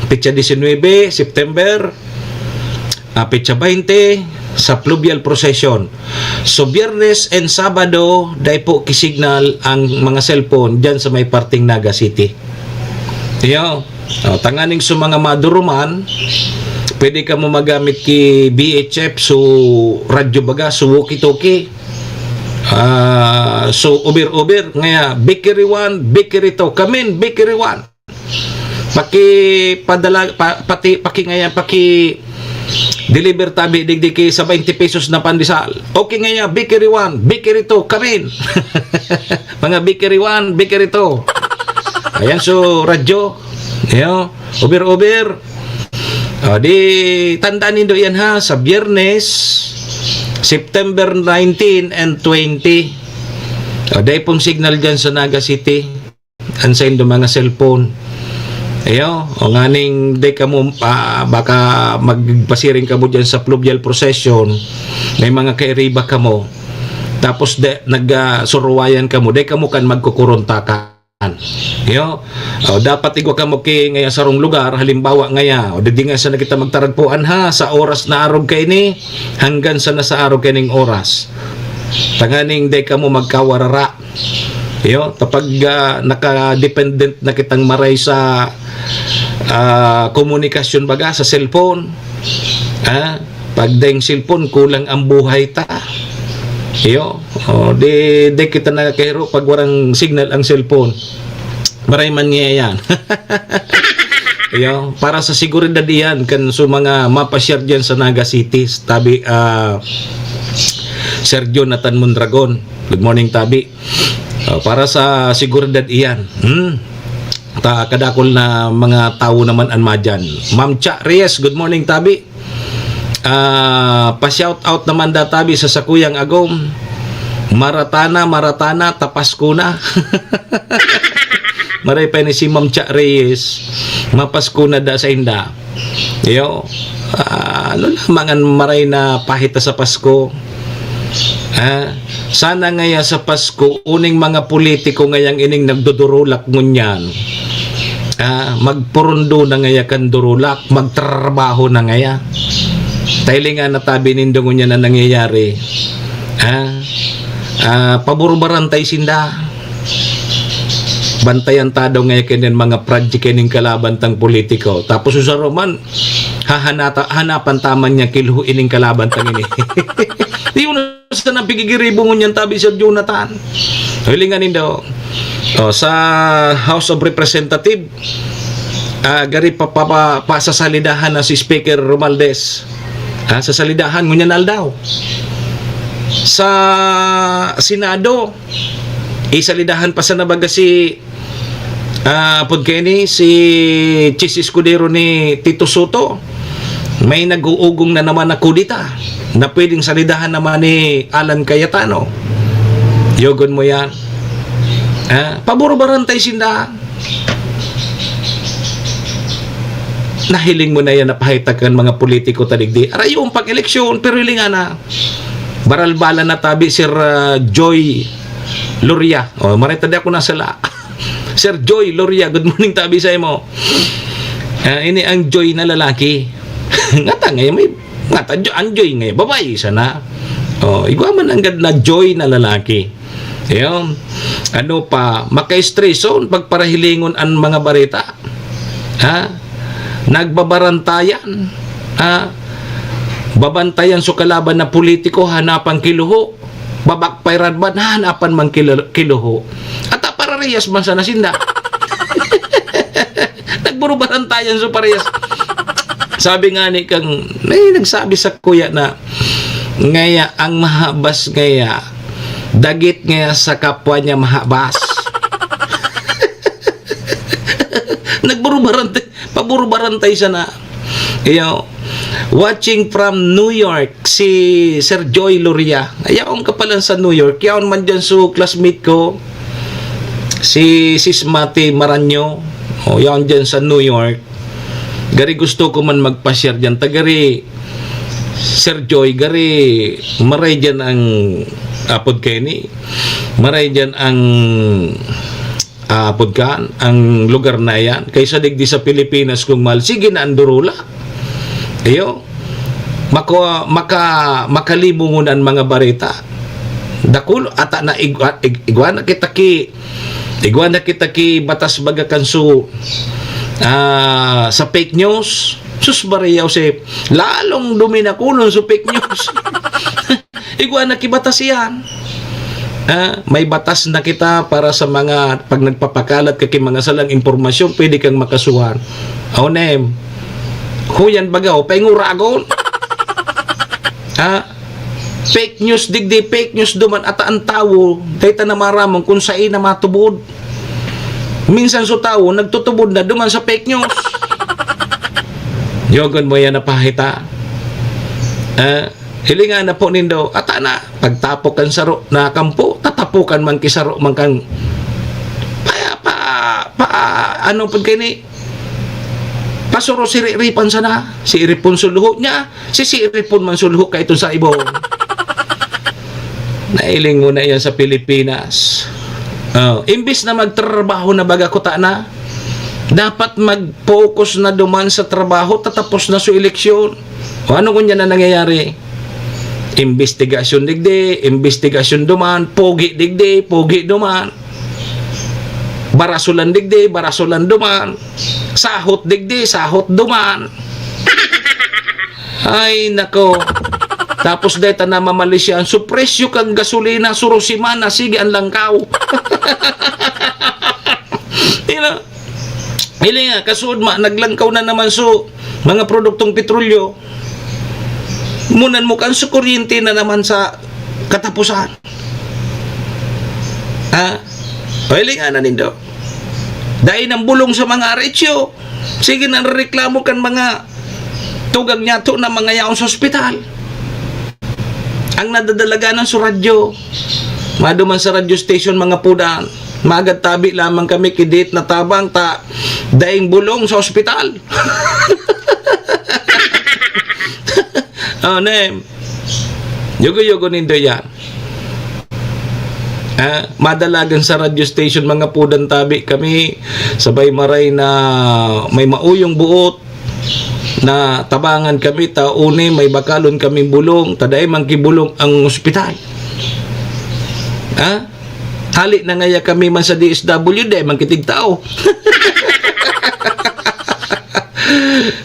petsa disinuybe, September, ah, petsa baynte, sa fluvial procession. So, Biyernes and Sabado, dai po ki signal ang mga cellphone dyan sa may parting Naga City. Iyo. O, tanganing sa mga maduruman, pwede kamo magamit ki V H F, so radyo baga, so walkie-talkie. Ah, so over-over, ngaya, bakery one, bakery two, kamin, bakery one. Pakipadala, pa, pati, paki ngaya, paki-deliver tabi, digdi ki sa twenty pesos na pandesal. Okay ngaya, bakery one, bakery two, kamin. Mga bakery one, bakery two. Ayan, so, radyo. Ayan, over-over. O, di, tandaan nindo yan, ha, sa Biyernes, September nineteen and twenty. O, dai pong signal dyan sa Naga City. An saindo mga cellphone. Ayo, o nganing dai kamo, ah, baka magpasiring kamo dyan sa fluvial procession, may mga kairiba kamo. Tapos de, nag, ah, suruwayan kamo, dai kamo kan magkukuruntakan. Iyo. O, dapat igwa kamo ki ngaya sarong lugar, halimbawa ngaya, o, didi nga sana kita magtaragpuan, ha, sa oras na arog kaini, hanggang sana sa arog kaining oras. Tanganing dai kamo magkawarara. Iyo, kapag, ah, naka-dependent na kitang maray sa, ah, komunikasyon baga, sa cellphone, ha? Pag daing cellphone, kulang ang buhay ta. Iyo, o, di, di kita nakakairo pag warang signal ang cellphone. Maray man nga yan. Iyo, para sa seguridad iyan, kan sa mga mapasyar dyan sa Naga City, tabi, ah, Sir Jonathan Mondragon. Good morning, tabi. Ah, para sa seguridad iyan. Hmm. Ta, kadakol na mga tawo naman an madyan. Ma'am Cha Reyes, good morning, tabi. Ah, pa-shout out naman da tabi sa sakuyang agom. Maratana, maratana, tapas ko na. Maray pa ni si Ma'am Cha Reyes. Mapasko na da sa inda. Iyo, ah, ano lamang an maray na pahita sa Pasko? Ah, sana ngaya sa Pasko, uning mga politiko ngayang ining nagdudurulak ngunyan, ah, magpurundo na ngaya kan durulak, magtrabaho na ngaya. Tailingan na tabi nindo ngunyan na nangyayari. Ah, ah, paburbaran tay sinda. Bantayan ta daw ngaya kainin mga project kainin kalaban tang politiko. Tapos sa roman, hahanata-, hanapan ta man niya kilho ining kalaban tang ini. Di mo na sana pigigiribungon yan, tabi, Sir Jonathan. Hilingan nindo. O, sa House of Representative, ah, gari pa, pa, pa, pasasalidahan na si Speaker Romualdez. Ah, sasalidahan, ngunyan aldaw. Sa Senado, isalidahan pa sana baga si, ah, apod kaini, si Chiz Escudero ni Tito Sotto. May nag-uugong na naman na kudeta na pwedeng salidahan naman ni Alan Cayetano. Yogon mo yan. Ah, paburo-barantay sinda. Nahiling mo na yan, napahitag kan mga politiko ta digdi. Aray, yung pag-eleksyon, pero hiling na. Baralbalan na tabi, Sir, ah, Joy Loria. O, marita di ako nasala. Sir Joy Loria, good morning, tabi sa imo. Ah, ini ang Joy na lalaki. Ngata ngayon, may, ngata, Jo-, ang Joy ngayon, babae sana. O, igwa man ang gad na Joy na lalaki. Ayun. Ano pa, maka-stress, so, pagparahilingon ang mga bareta. Ha? Nagbabarantayan. Ha? Babantayan so kalaban na politiko, hanapan kiluho. Babakpay radman, hanapan man kilo-, kiluho. At pararehas man sana sinda. Nagburubarantayan so parehas. Sabi nga ni kang, may nagsabi sa kuya na, ngaya ang mahabas ngaya, dagit ngaya sa kapwa niya mahabas. Nagburubarantay, paburubarantay sana. Iyo, watching from New York, si Sir Joy Loria. Ayaw ka pala sa New York. Yaon man dyan so classmate ko, si Sis Mati Maranyo. O, yaon dyan sa New York. Gari gusto ko man magpa-share dyan. Tagari, Sir Joy, gari maray dyan ang apod kaini. Maray dyan ang, ah, apod kan, ang lugar na yan. Kaysa digdi sa Pilipinas, kung mahal, sige na ang durula. Iyo, mako-, maka-, makalimungon ang mga bareta. Dakul, ata na igwa, ig-, igwa na kita ki, igwa na kita ki batas baga kan su, ah, sa fake news. Sus, Maria Jose, lalong duminakulon sa fake news. Igwa na ki batas iyan. Ah, may batas na kita para sa mga, pag nagpapakalat ka ki mga salang impormasyon, pwede kang makasuhan. O, nem, huyan baga, o, painguragon. Ha? Fake news digdi, fake news duman, ata ang tawo, dahil ta na maramon kung sain na matubod. Minsan so tawo, nagtutubod na duman sa fake news. Yogon mo yan napahita. Ah, hilingan na po nindo, ata na, pagtapok kan saro na kampo, tatapokan man ki saro man kan, pa, pa, pa, ano pud kaini? Pasuro siriripan sana. Si iripon so luho niya, si siripon man so luho ka itong sa ibon. Nailing mo na yan sa Pilipinas. Oh, imbis na magtrabaho na baga kuta na, dapat mag-focus na duman sa trabaho, tatapos na sa eleksyon. O ano kunya na nangyayari? Imbestigasyon digdi, imbestigasyon duman, pogi digdi, pogi duman. Barasulan digdi, barasulan duman. Sahot digdi, sahot duman. Ay, nako. Tapos deta na mamalisyan, so presyo kang gasolina, suro semana, sige ang langkaw. Di ba? Ili nga, kasud ma, naglangkaw na naman so mga produktong petrolyo. Munan mo kan so kuryente na naman sa katapusan. Ha? O, hilingan na nindo. Dai nang bulong sa mga aretsyo. Sige nang reklamo kan mga tugang niyato na mga yaon sa ospital. Ang nadadalaganan sa radyo, maduman sa radyo station, mga pudan, magad tabi lamang kami kidit na tabang ta daing bulong sa ospital. Oh, nem. Yugo-yugo nindo yan. Ah, madalagan sa radyo station, mga pudan tabi kami, sabay maray na may mauyong buot na tabangan kami, ta uni may bakalon kaming bulong, ta dai man ki bulong ang ospital. Ha? Hali na ngaya kami man sa D S W D, man kitig tao.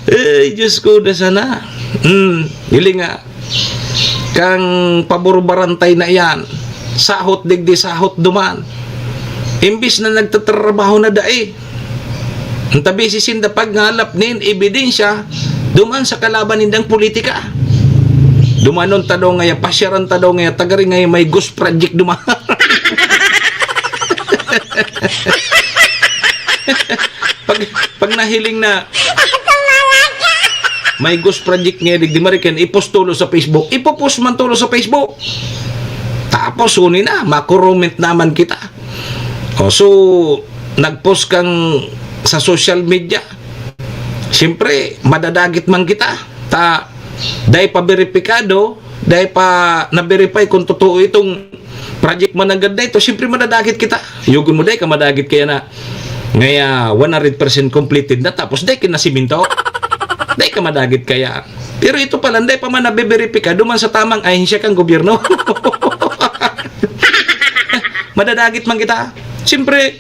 Ay, Diyos ko, na sana. Hmm, hiling nga. Kang pabor barantay na iyan. Sahot digdi, sahot duman. Imbis na nagtatrabaho na dai. Ang tabi si sinda pagngalap nin ebidensya duman sa kalaban nindang politika. Dumanon ta daw ngaya, pasyaran ta daw ngaya, tagari ngaya may ghost project duman. pag, pag nahiling na may ghost project ngaya, digdi marikan, ipost tulo sa Facebook. Ipopost man tulo sa Facebook. Tapos, uni na, makuroment naman kita. O, so, nagpost kang sa social media. Siyempre, madadagit man kita. Ta, dai pa beripikado, dai pa na-verify kung totoo itong project mananggad na ito. Siyempre, madadagit kita. Yugon mo, dai ka madagit kaya na ngaya one hundred percent completed na, tapos dai ka nasiminto. Dai ka madagit kaya. Pero ito pala, dai pa man nabeberipikado man sa tamang ahensya kang gobyerno. Madadagit man kita. Siyempre,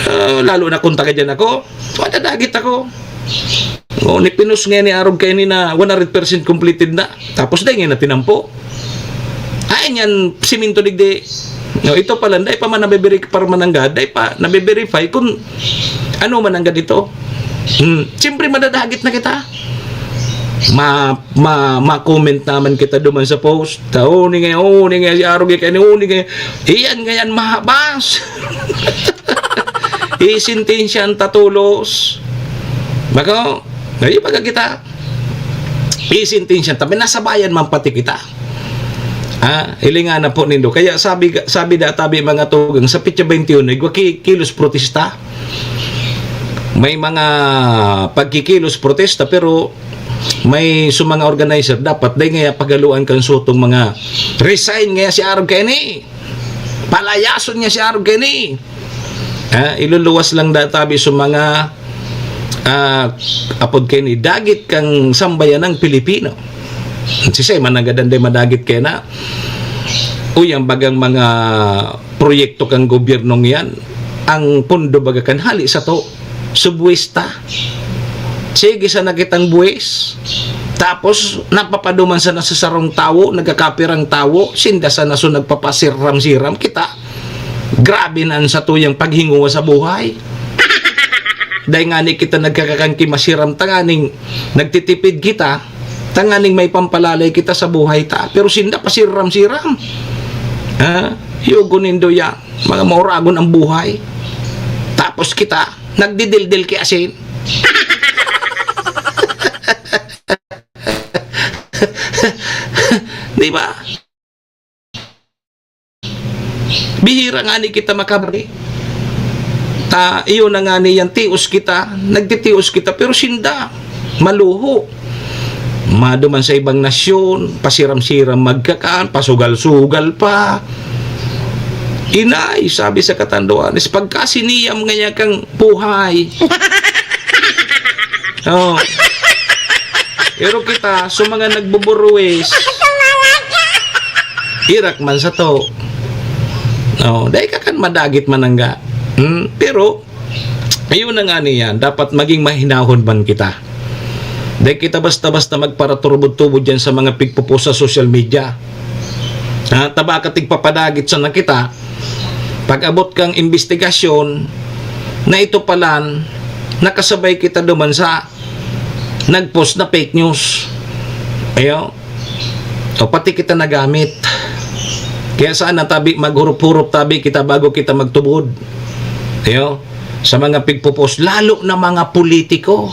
ah, lalo na kung taga dyan ako, madadagit ako. O, nipinos nga ni arog kaini na one hundred percent completed na. Tapos dai nga na tinampo. Ay, niyan, siminto digdi. No, ito pala, dai pa man nabe-verify, pa man nanggad, dai pa nabe-verify kung ano man nanggad ito. Hmm, siyempre, madadagit na kita. Ma, ma, ma-comment naman kita duman sa post. Ta, "Oh, ni nga, oh, ni nga, si Arog, kaya ni, oh, ni nga." Iyan, ngayan, mahabas. Isintensyahan ta tolos. Bako, ngayon, baga kita. Isintensyahan ta, may nasabayan man pati kita. Ah, hilingan na po nindo. Kaya sabi, sabi da tabi mga tugang, sa petsa twenty-one, igwa ki-, kilos protesta. May mga pagkikilos protesta, pero may sa mga organizer, dapat dai ngaya pagaluan kan sutong mga resign ngaya si Arog kaini. Palayason ngaya si Arog kaini. Ah, iluluwas lang da tabi sa mga, ah, apod kaini, dagit kan sambayanang Pilipino. Sisay man nagadan dai madagit kaya na. Uy, ang bagang mga proyekto kan gobyernong yan, ang pondo baga kan hali sato, subwista. Sige sana kitang buwis. Tapos, napapaduman sana sa sarong tawo, nagkakapirang tawo, sinda sana so nagpapasiram-siram kita. Grabe na ang satuyang paghinguwa sa buhay. Dahil nga ni kita nagkakakan ki masiram, tanganing nagtitipid kita, tanganing may pampalalay kita sa buhay ta. Pero sinda pasiram-siram. Ha? Yugo nindo yan. Mga mauragon ang buhay. Tapos kita, nagdidildil ki asin. Di ba? Bihira nga ni kita makabari. Ta, iyo na nga ni yan, tios kita, nagtitios kita, pero sinda, maluho. Maduman sa ibang nasyon, pasiram-siram magkakan, pasugal-sugal pa. Inay, sabi sa katanduan, is pagkasiniyam ngaya kang buhay. Oh. Pero kita, sa mga nagbuburuwis, irak man sato. Oh, dai ka kan madagit manangga. Hmm? Pero, ayun na nga niyan, dapat maging mahinahon man kita. Dai kita basta-basta magparaturubod-tubod dyan sa mga pigpo-post sa social media. Ha, ta baka tigpapadagit sana kita, pag-abot kang imbestigasyon, na ito palan, nakasabay kita duman sa nag-post na fake news. Ayo. O pati kita nagamit. Kaya sana tabi, maghurop-hurop tabi kita bago kita magtubod. Ayo. Sa mga pigpo-post, lalo na mga politiko.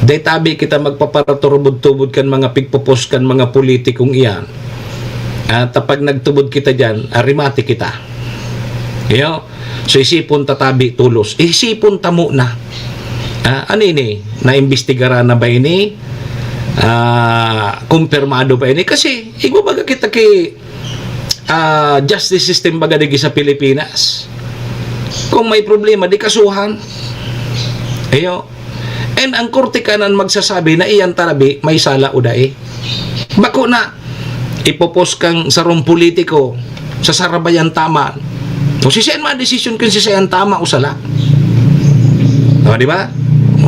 Dai tabi kita magpaparaturubod-tubod kan mga pigpo-post kan mga politikong iyan. At pag nagtubod kita diyan, arimati kita. Iyo. So, isipon ta tabi tolos. Isipon ta muna. Ah, ano ini? Naimbestigaran na ba ini? Ah, kumpirmado ba ini? Kasi, igwa baga kita ki, ah, justice system baga digi sa Pilipinas. Kung may problema, di kasuhan. Iyo. And ang korte kanan magsasabi na iyan talabi may sala o dai. Bako na, ipopos kang sarong politiko, sa sarabayan taman. O, siisay an madesisyon kun siisay an tama o sala? O, di ba? O,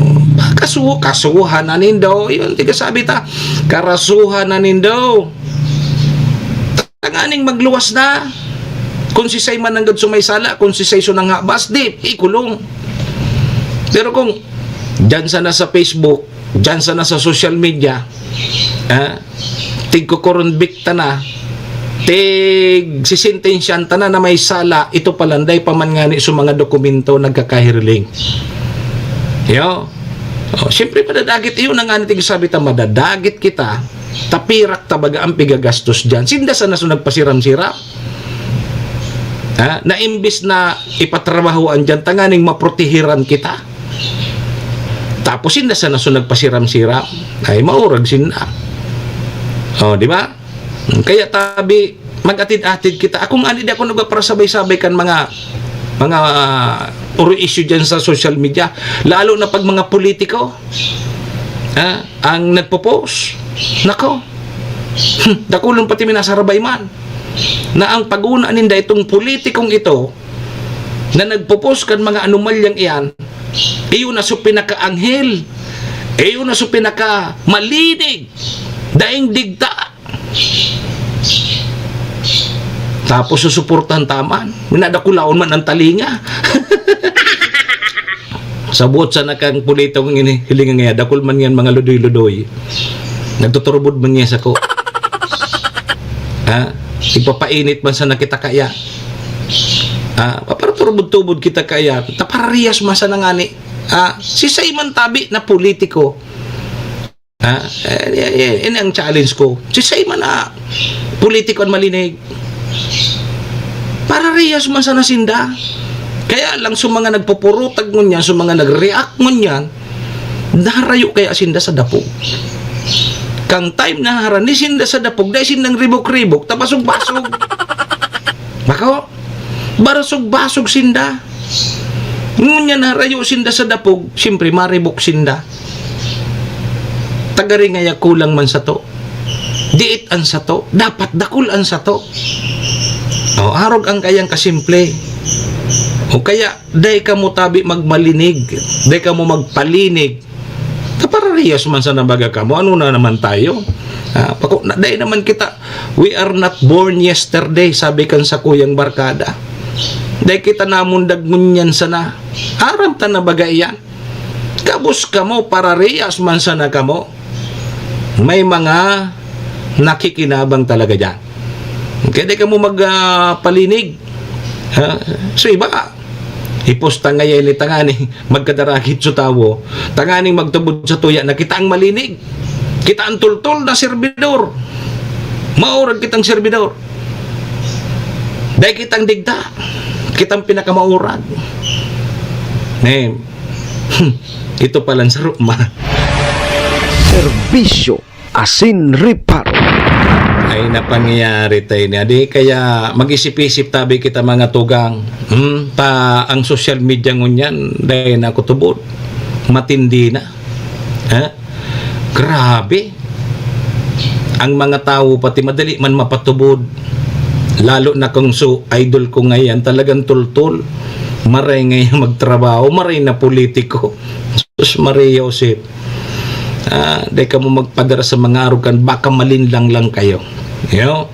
kasu-, kasuhan na nindo. Yun, tiga sabi ta, karasuhan na nindo. Tanganing magluwas na. Kun siisay man nanggad so may sala, kun siisay so nanghabas, di, ikulong. Pero kung dyan sana sa Facebook, dyan sana sa social media, ah, tigkukurumbikta na, tig sisentensyahan ta na na may sala, ito palanday pa man ngani sa mga dokumento nagkakahiriling. Yo. O, siyempre, madadagit. Iyo na nga ni tig sabi ta, madadagit kita, tapirak ta baga ang pigagastos dyan. Sinda sana so nagpasiram-siram. Ha? Na imbis na ipatrabahoan dyan, tanganing maprotehiran kita. Tapos sinda sana so nagpasiram-siram. Ay, maurag sinda. O, di ba? Kaya tabi, mag-atid-atid kita. Ako nga, di ako nagpaparasabay-sabay kan mga, mga, ah, oro issue dyan sa social media. Lalo na pag mga politiko, ha, ang nagpo-post. Nako. Dakulon pati minasarabay man. Na ang pag-una ninda itong politikong ito na nagpo-post kan mga anomalyang iyan, iyo na so pinakaanghel, iyo na so pinakamalinig, daing digta. Tapos susuportahan ta man. Minadakulaon man ang talinga. Sa buot sana kang politiko ngini, hilinga nga, dakul man yan mga ludoy-ludoy. Nagtuturubod man niya sa ko. Ha? Igpapainit man sana kita kaya. Ha? Paparturubod-tubod kita kaya. Taparariyas man sana ngani. Ha? Si Simon Tabi na politiko. Ha? Eh, eh, eh, ini ang challenge ko. Si Simon na politiko ang malinig. Parariyas man sana sinda. Kaya lang sa mga nagpupurutag ngunyan, sa mga nag-react ngunyan, narayo kaya sinda sa dapog. Kang time na harani sinda sa dapog, dahil sindang ribok-ribok, tabasog-basog. Bako? Barasog-basog sinda. Ngunyan harayo sinda sa dapog, siyempre maribok sinda. Tagaringaya kulang man sato. Diit an sato, dapat dakul an sato. O, arog ang kayang kasimple. O kaya, dai kamo tabi magmalinig, dai kamo magpalinig. Kaparariyas man sana baga kamo, ano na naman tayo? Ah, pako, na, dai naman kita, we are not born yesterday, sabi kan sakuyang barkada. Dai kita namundag ngunyan sana. Aram ta na baga iyan. Gabos kamo, parariyas man sana kamo. May mga nakikinabang talaga diyan. Kaya di kamo mag, ah, palinig. Ha? So, iba, hiposta ngayon ni tangani, magkadaragit sa tawo, tanganing magtubod sa tuya na kita ang malinig. Kita ang tultol na serbidor. Maurag kitang serbidor. Dahil kitang digta, kitang pinakamaurag. Eh, ito palang sa Roma. Serbisyo asin reparo. Ay, napangyayari tayo niya. Di kaya mag-isip-isip tabi kita, mga tugang. Hmm? Ta, ang social media ngunyan, dahil na ako tubod. Matindi na. Ha? Grabe. Ang mga tao, pati madali man mapatubod. Lalo na kung so, idol ko ngayon, talagang tultol. Maray ngayon magtrabaho, maray na politiko. Sus Maria Josep. Ah, di kamo magpadara sa mga arugan, baka malinlang lang kayo. Yo?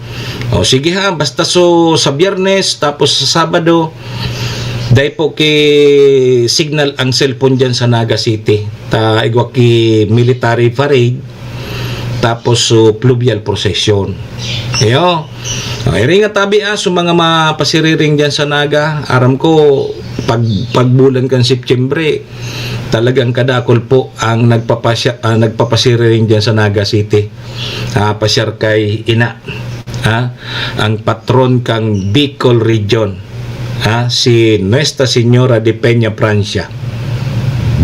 O, sige ha, basta so, sa Biyernes, tapos sa Sabado, dai po ki signal ang cellphone dyan sa Naga City. Ta, igwa ki military parade, tapos so, fluvial procession. Yo? O, iringa tabi ah, so mga mapasiriring dyan sa Naga, aram ko, pag, pagbulan kan September, talagang kadakol po ang nagpapasya-, ah, nagpapasiriring diyan sa Naga City. Ah, pasyar kay Ina, ha? Ang patron kang Bicol Region, ha? Si Nuestra Señora de Peña Francia.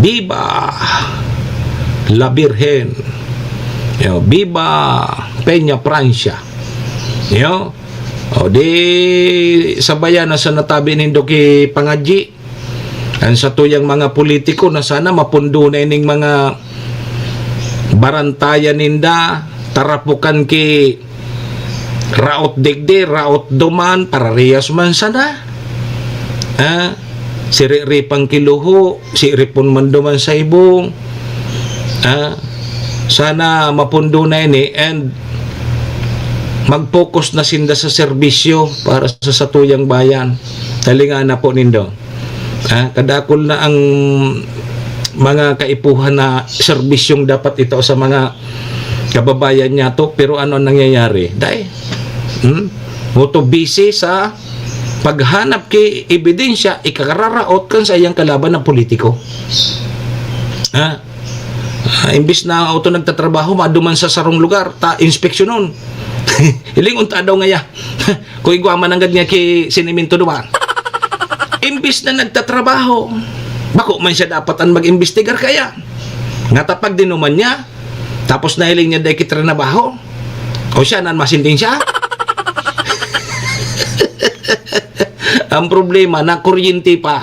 Viva la Virgen! Yo, viva Peña Francia! Yo, o di sabayan na sa natabi nindo ki pangadyi. Ang satuyang mga politiko na sana mapundo na ining mga barantayan ninda, tarapukan ki Raot digdi, raot duman, parariyas man sana. Ah, siriri pang kiluho, siripon man duman sa ibong. Ah, sana mapundo na ini and mag-focus na sinda sa serbisyo para sa satuyang bayan. Talinga na po nindo. Ah, kadakul na ang mga kaipuhan na serbisyong dapat itao sa mga kababayan niyato, pero ano ang nangyayari? Dai, hmm? Moto busy sa paghanap ki ebidensya, ikararaot kan saiyang kalaban na politiko. Ah, ah, imbis na auto nagtatrabaho, maduman sa sarong lugar, ta inspeksyonon. Hiling unta daw ngaya. Kung igwa man nanggad niya ki siniminto duman. Imbis na nagtatrabaho, bako man siya dapat an mag-imbestigar kaya. Nga tapag dinuman niya, tapos nahiling niya dai ki trinabaho. O siya nan masintensya? Ang problema, na kuryente pa.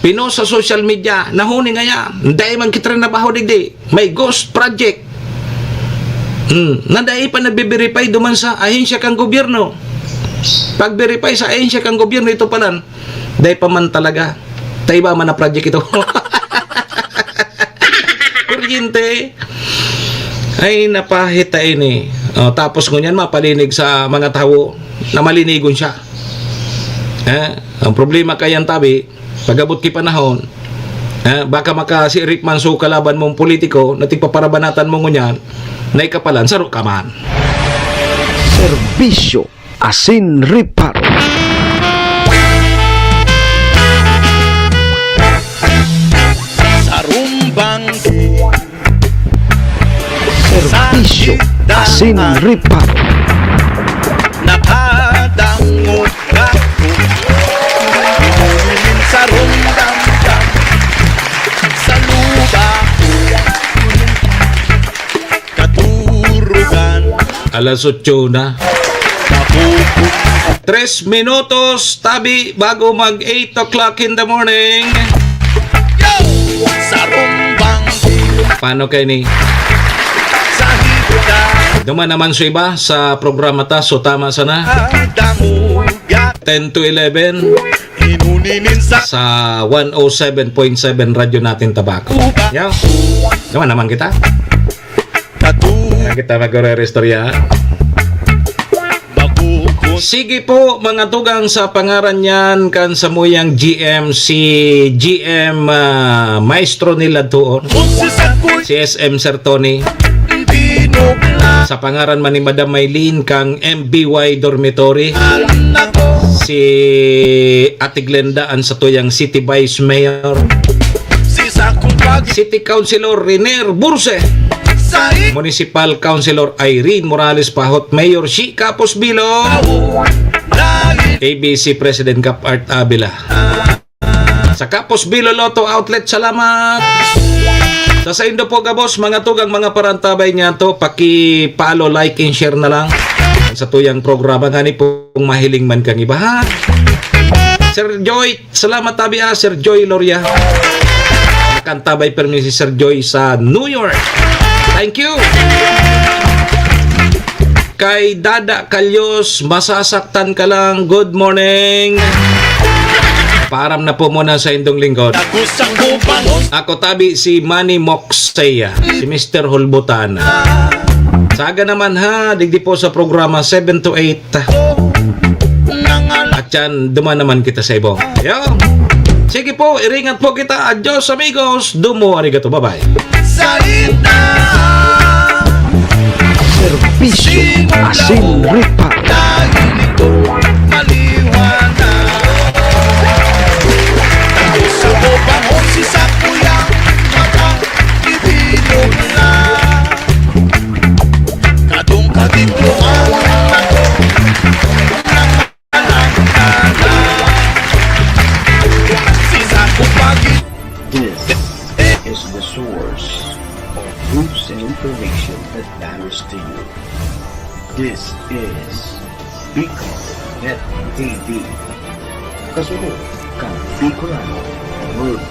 Pinost sa social media, nahuni ngaya, dai man ki trinabaho digdi. May ghost project. Hmm, na dai pa nagbe-verify duman sa ahensya kan gobyerno. Pag-verify sa ahensya kan gobyerno, ito palan, dai pa man talaga. Ta iba man na project ito. Kuryente. Ay, napahita ini. O, tapos ngunyan, mapalinig sa mga tawo na malinigon siya. Eh, ang problema kayan tabi, pag-abot ki panahon, eh, baka makasirik man so kalaban mong politiko na tigpaparabanatan mo ngunyan, na ikapalan, saro ka man. Serbisyo asin reparo. Sarumbang Serbisyo asin reparo. Nakadangog ako. Inumin sa rundam-dam. Sa luba ko. Katurugan. Alas otso na. Mapupunta. Tres minutos, tabi, bago mag eight o'clock in the morning. Yo! Sarumbang. Paano kayo ni? Sa hita. Duman naman sa iba sa programa ta, so tama sana. Danguya. Ten to eleven. Inuninin sa Sa one oh seven point seven Radyo Natin Tabaco. Uba. Yo. Duman naman kita. Katu- Yan kita magre-restorya. Bakukon. Sige po, mga tugang, sa pangaran niyan, kan samuyang G M, si G M, ah, Maestro nila doon. Kung si Sakoy Si S M Sir Tony. Binugla. Sa pangaran man ni Madam Maylene, kang M B Y Dormitory. Anak ko. Si Ate Glenda, ang satuyang City Vice Mayor. Si Sakoy pag- City Councilor Renier Burse. Sa i- Municipal Councilor Irene Morales Pahot, Mayor Shi Capos Bilo, A B C President Cap Art Avila. Sa Capos Bilo Lotto Outlet, salamat. Sa saindo po gabos, mga tugang, mga parantabay niya to, paki-follow, like, and share na lang. Sa tuyang programa, ngani pong mahiling man kang iba, ha? Sir Joy, salamat tabi, ah, Sir Joy Loria. Nakantabay permi si Sir Joy sa New York. Thank you. Kay Dada Calyos, masasaktan ka lang. Good morning. Paaram na po muna sa indong lingkod. Ako tabi si Manny Moxeya, si Mister Hulbutan. Saga naman ha, digdi po sa programa seven to eight. At yan, duman naman kita sa ibong. Yo. Sige po, iringat po kita. Adios, amigos. Domo arigato. Bye-bye. Sa ita. Serbisyo asin reparo. Dahil ito maliwanag. Tapos ako bangon si Sakuya, mata, ibilog na. Kadong kadikloan ako. This is the source of news and information that matters to you. This is Bicol Net T V. Kasunod kan Bicolano World